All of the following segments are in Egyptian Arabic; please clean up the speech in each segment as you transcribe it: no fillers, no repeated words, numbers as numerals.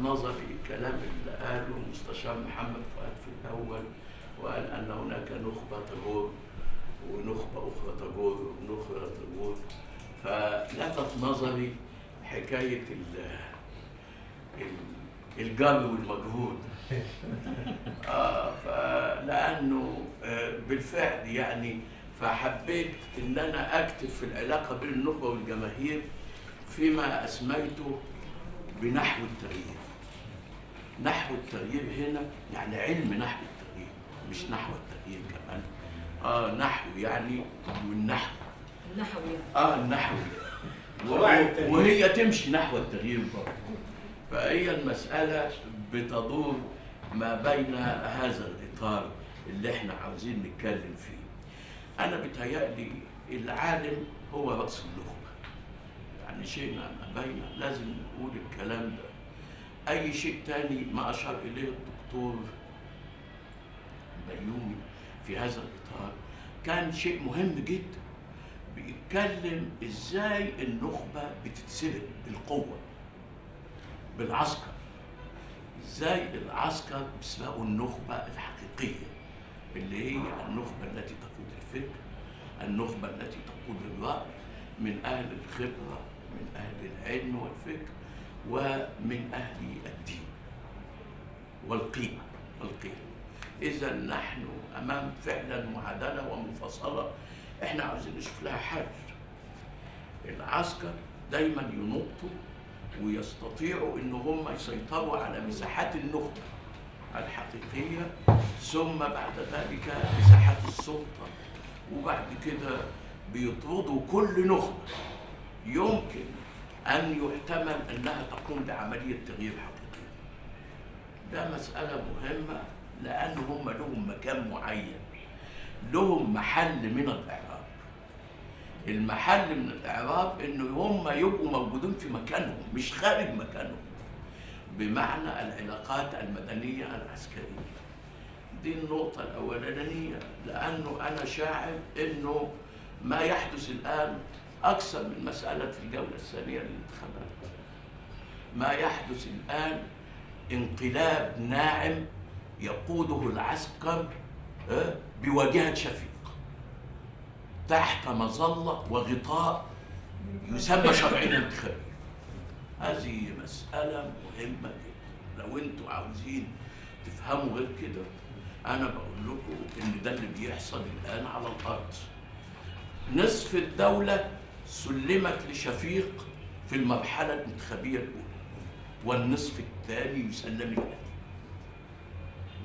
لفت نظري الكلام اللي قاله المستشار محمد فؤاد في الأول، وقال أن هناك نخبة تجور ونخبة أخرى تجور ونخبة تجور. فلفت نظري حكاية الجر والمجهود. فلأنه بالفعل يعني، فحبيت إن أنا أكتب في العلاقة بين النخبة والجماهير فيما أسميته بنحو التغيير. نحو التغيير هنا يعني علم نحو التغيير، مش نحو التغيير كمان. نحو يعني والنحو. النحو يعني. النحو. وهي تمشي نحو التغيير برضه. فهي المسألة بتدور ما بين هذا الإطار اللي احنا عاوزين نتكلم فيه. أنا بتهيألي العالم هو رأس النخبة. يعني شيء ما بين، لازم نقول الكلام ده. أي شيء تاني ما أشار إليه الدكتور بيومي في هذا الإطار كان شيء مهم جدا، بيتكلم إزاي النخبة بتتسرق بالقوة، بالعسكر. إزاي العسكر بيسرقوا النخبة الحقيقية اللي هي النخبة التي تقود الفكر، النخبة التي تقود الرأي، من أهل الخبرة، من أهل العلم والفكر، ومن أهل الدين والقيمة. إذا نحن أمام فعلا معادلة ومفاصلة إحنا عاوزين نشوف لها حل. العسكر دايما ينطوا ويستطيعوا إن هم يسيطروا على مساحات النخبة الحقيقية، ثم بعد ذلك مساحات السلطة، وبعد كده بيطردوا كل نخبة يمكن أن يحتمل أنها تقوم بعملية تغيير حقيقية. ده مسألة مهمة، لأن هم لهم مكان معين، لهم محل من الإعراب. المحل من الإعراب إنه هم يبقوا موجودين في مكانهم مش خارج مكانهم، بمعنى العلاقات المدنية العسكرية. دي النقطة الأولانية، لأنه أنا شاعر إنه ما يحدث الآن أكثر من مسألة الجولة الثانية للانتخابات. ما يحدث الآن انقلاب ناعم يقوده العسكر بواجهة شفيق تحت مظلة وغطاء يسمى شرعية انتخابية. هذه مسألة مهمة جدا. لو انتوا عاوزين تفهموا غير كده، أنا بقول لكم إن ده اللي بيحصل الآن على الأرض. نصف الدولة سلمت لشفيق في المرحلة الانتخابية الأولى، والنصف الثاني يسلم الآن.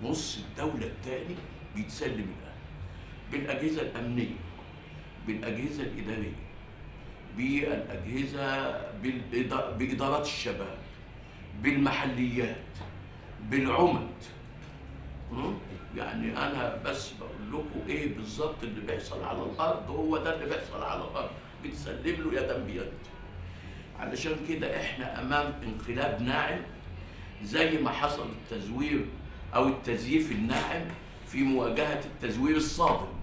نص الدولة الثاني بيتسلم الآن بالأجهزة الأمنية، بالأجهزة الإدارية، بالأجهزة، بإدارات الشباب، بالمحليات، بالعمد. يعني أنا بس بقول لكم إيه بالظبط اللي بيحصل على الأرض، هو ده اللي بيحصل على الأرض، بتسلم له يدا بيد. علشان كده إحنا أمام انقلاب ناعم، زي ما حصل التزوير أو التزييف الناعم في مواجهة التزوير الصادم.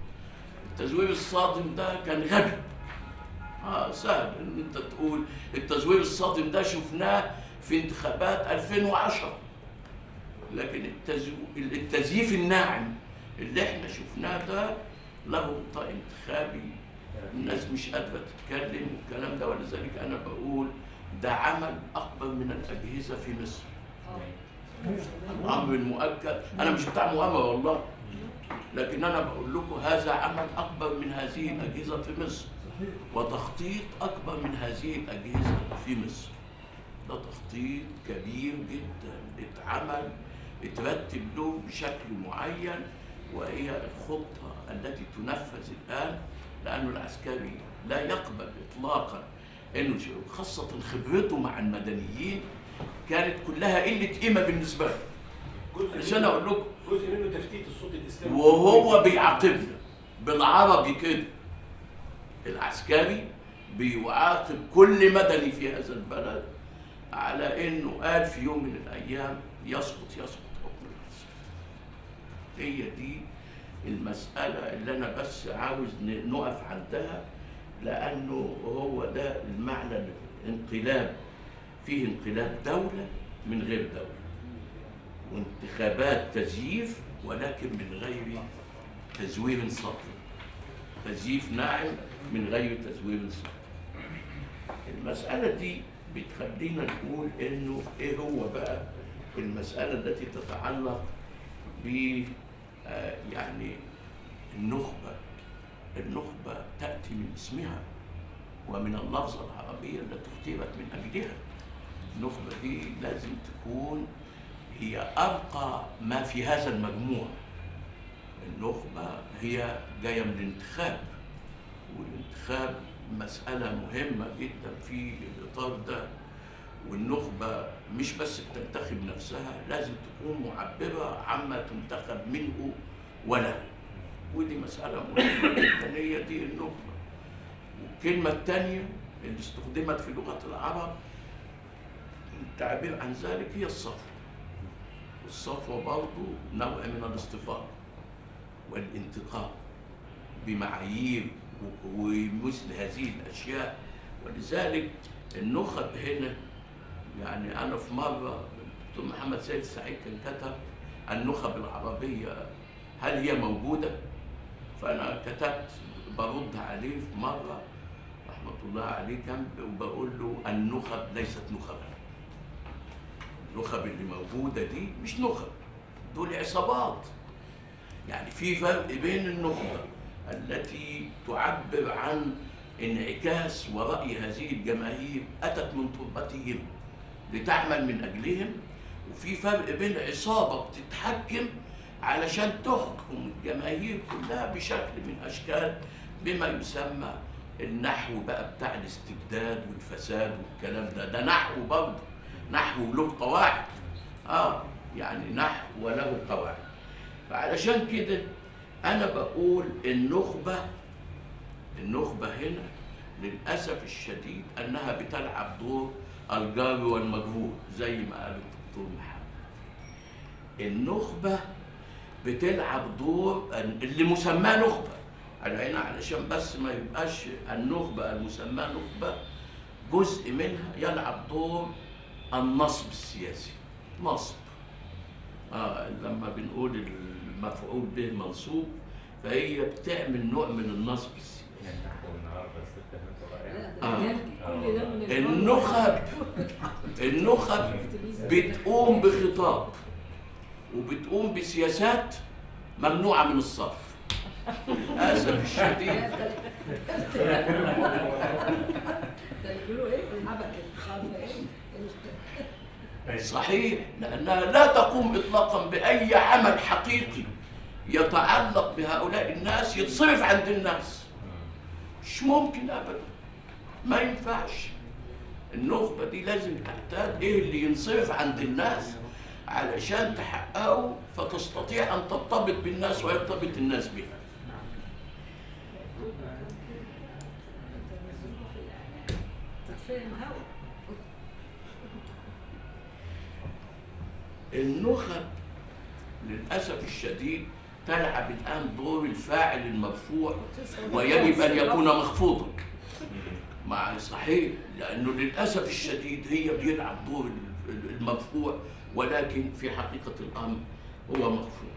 التزوير الصادم ده كان غبي. سهل إن أنت تقول التزوير الصادم ده شفناه في انتخابات 2010، لكن التزييف الناعم اللي احنا شفناه ده له غطاء انتخابي، الناس مش قادرة تتكلم والكلام ده. ولذلك أنا بقول ده عمل أكبر من الأجهزة في مصر. الأمر المؤكد، أنا مش بتاع مؤامرة والله، لكن أنا بقول لكم هذا عمل أكبر من هذه الأجهزة في مصر، وتخطيط أكبر من هذه الأجهزة في مصر. ده تخطيط كبير جدا اتعمل، اترتب له بشكل معين، وهي الخطة التي تنفذ الآن، لأنه العسكري لا يقبل إطلاقا إنه خاصة خبرته مع المدنيين كانت كلها قلة قيمة بالنسبة له. عشان أقول لكم جزء منه تفتيت الصوت الإسلامي، وهو بيعاقبنا بالعربي كده. العسكري بيعاقب كل مدني في هذا البلد على إنه قال في يوم من الأيام يسقط حكم العسكر. هي دي المسألة اللي أنا بس عاوز نقف عندها، لأنه هو ده المعنى. الانقلاب فيه انقلاب دولة من غير دولة، وانتخابات تزييف ولكن من غير تزوير سطحي، تزييف ناعم من غير تزوير سطحي. المسألة دي بتخلينا نقول إنه إيه هو بقى المسألة التي تتعلق ب يعني النخبة. النخبة تأتي من اسمها ومن اللفظة العربية التي اختيرت من أجلها. النخبة دي لازم تكون هي أرقى ما في هذا المجموع. النخبة هي جاية من الانتخاب، والانتخاب مسألة مهمة جدا في الإطار ده. والنخبة مش بس بتنتخب نفسها، لازم تكون معبرة عما تنتخب منه وله، ودي مسألة مهمة جدا، هي دي النخبة. والكلمة الثانية اللي استخدمت في لغة العرب التعبير عن ذلك هي الصفوة. والصفوة برضو نوع من الاصطفاء والانتقاء بمعايير ومثل هذه الأشياء. ولذلك النخب هنا، يعني أنا في مرة الدكتور محمد سيد سعيد كان كتب النخب العربية هل هي موجودة؟ فأنا كتبت برد عليه في مرة رحمة الله عليه، كان وبقول له النخب ليست نخبا. النخب اللي موجودة دي مش نخب، دول عصابات. يعني في فرق بين النخبة التي تعبر عن انعكاس ورأي هذه الجماهير أتت من تربتهم لتعمل من أجلهم، وفي فرق بين عصابة بتتحكم علشان تحكم الجماهير كلها بشكل من أشكال بما يسمى النحو بقى بتاع الاستبداد والفساد والكلام ده. ده نحو برضه، نحو له قواعد، يعني نحو وله قواعد. فعلشان كده أنا بقول النخبة، النخبة هنا للأسف الشديد أنها بتلعب دور الجار والمجهول زي ما قال الدكتور محمد. النخبة بتلعب دور اللي مسماه نخبة. أنا هنا علشان بس ما يبقاش النخبة المسماة نخبة جزء منها يلعب دور النصب السياسي. نصب، لما بنقول المفعول به منصوب فهي بتعمل نوع من النصب السياسي. النخب بتقوم بخطاب وبتقوم بسياسات ممنوعة من الصرف للأسف الشديد. صحيح، لأنها لا تقوم إطلاقا بأي عمل حقيقي يتعلق بهؤلاء الناس يتصرف عند الناس. مش ممكن أبدا، ما ينفعش. النخبة دي لازم تعتاد إيه اللي ينصرف عند الناس علشان تحققه، فتستطيع أن ترتبط بالناس ويرتبط الناس بها. النخب للأسف الشديد تلعب الآن دور الفاعل المرفوع ويجب أن يكون مخفوضا. مع صحيح، لأنه للأسف الشديد هي بيلعب دور المرفوع، ولكن في حقيقة الأمر هو مخفوض.